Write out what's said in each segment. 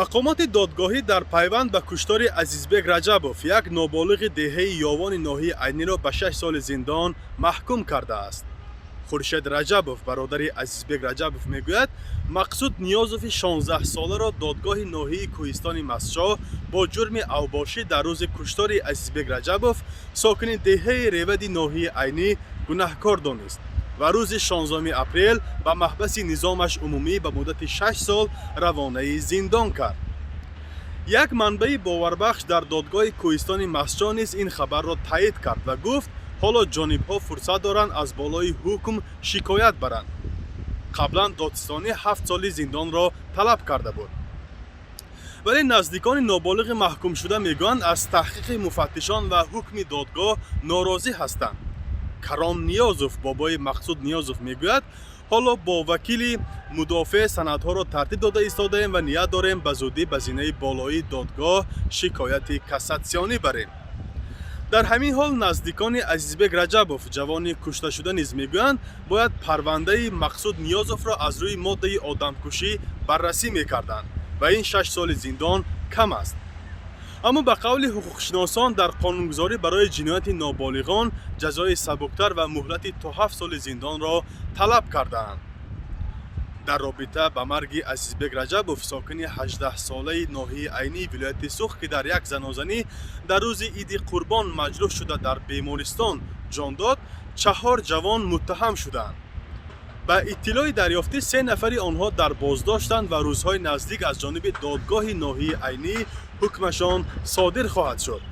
Мақомоти додгоҳӣ дар пайванд ба куштори Азизбек Раҷабов як ноболиғи деҳаи Ёвони ноҳияи Айниро ба 6 соли зиндон маҳкум кардааст. Хуршед Раҷабов, бародари Азизбек Раҷабов, мегӯяд, Мақсуд Ниёзови 16-соларо додгоҳи ноҳияи Кӯҳистони Мастчоҳ бо ҷурми авбошӣ дар рӯзи куштори Азизбек Раҷабов, сокини деҳаи Ревади ноҳияи Айнӣ, гунаҳкор донист ва рӯзи 16 апрел ба маҳбаси низомаш умумӣ ба муддати 6 сол равонаи зиндон кард. Як манбаи боварбахш дар додгоҳи Кӯҳистони Мастчоҳ низ ин хабарро таъид кард ва гуфт, ҳоло ҷонибҳо фурсат доранд аз болои ҳукм шикоят баранд. Қаблан додситонӣ 7 соли зиндонро талаб карда буд, вале наздикони ноболиғи маҳкумшуда мегӯянд, аз таҳқиқи муфаттишон ва ҳукми додгоҳ норозӣ ҳастанд. Каром Ниёзов, бобои Мақсуд Ниёзов, мегӯяд, ҳоло бо вакили мудофеъ санадҳоро тартиб дода истодаем ва ният дорем ба зудӣ ба зинаи болоии додгоҳ шикояти кассатсионӣ барем. Дар ҳамин ҳол наздикони Азизбек Раҷабов, ҷавони кушташуда, низ мегӯянд, бояд парвандаи Мақсуд Ниёзовро аз рӯи моддаи одамкушӣ баррасӣ мекарданд ва ин 6 соли зиндон кам аст. Аммо ба қавли ҳуқуқшиносон, дар қонунгузорӣ барои ҷинояти ноболиғон ҷазои сабуктар ва муҳлати то 7 соли зиндонро талаб кардаанд. Дар робита ба марги Азизбек Раҷабов, сокини 18-солаи ноҳияи Айнии вилояти Суғд, ки дар як занозанӣ дар рӯзи Иди Қурбон маҷрӯҳ шуда, дар бемористон ҷон дод, чаҳор ҷавон муттаҳам шуданд. Ба иттилои дарёфтӣ, се нафари онҳо дар боздоштанд ва рӯзҳои наздик аз ҷониби додгоҳи ноҳияи Айнӣ ҳукмашон содир хоҳад шуд.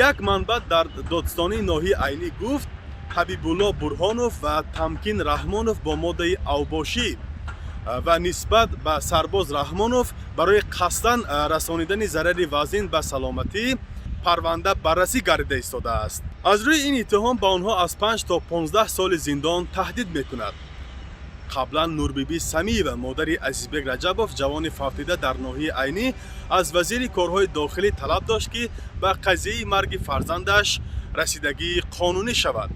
Як манбаъ дар додситонии ноҳияи Айнӣ гуфт, Ҳабибулло Бурҳонов ва Тамкин Раҳмонов бо моддаи авбошӣ ва нисбат ба Сарбоз Раҳмонов барои қасдан расонидани зарари вазнин ба саломатӣ парванда баррасӣ гардида истодааст. Аз рӯи ин иттиҳом ба онҳо аз 5 то 15 соли зиндон таҳдид мекунад. Қаблан Нурбибӣ Самиева, модари Азизбек Раҷабов, ҷавони фавтида дар ноҳияи Айнӣ, аз вазири корҳои дохилӣ талаб дошт, ки ба қазияи марги фарзандаш расидагии қонунӣ шавад.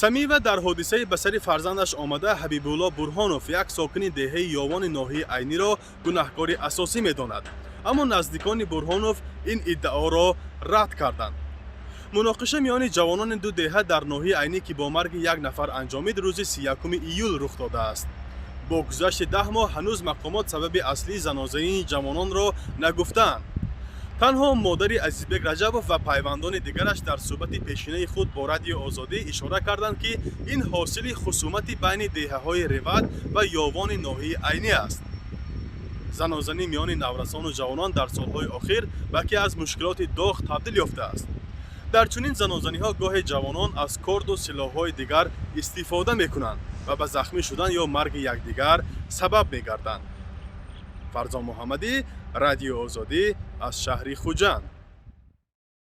Самиева дар ҳодисаи ба сари фарзандаш омада Ҳабибулло Бурҳонов, як сокини деҳаи Ёвони ноҳияи Айниро гунаҳкори асосӣ медонад, аммо наздикони Бурҳонов ин иддаоро рад карданд. Муноқиша миёни ҷавонони ду деҳа дар ноҳияи Айнӣ, ки бо марги як нафар анҷомид, рӯзи 31 июл рух додааст. Бо гузашти 10 моҳ ҳанӯз мақомот сабаби аслии занозании ҷавононро нагуфтаанд. Танҳо модари Азизбек Раҷабов ва пайвандони дигараш дар суҳбати пешинаи худ бо Радиои Озодӣ ишора карданд, ки ин ҳосили хусумати байни деҳаҳои Реват ва Ёвони ноҳияи Айнӣ аст. Занозанӣ миёни наврасону ҷавонон дар солҳои охир ба яке аз мушкилоти доғ табдил ёфтааст. Дар чунин занозаниҳо гоҳе ҷавонон аз корду силоҳҳои дигар истифода мекунанд ва ба захмӣ шудан ё марги якдигар сабаб мегарданд. Фарзон Муҳаммадӣ, Радиои Озодӣ, аз шаҳри Хуҷанд.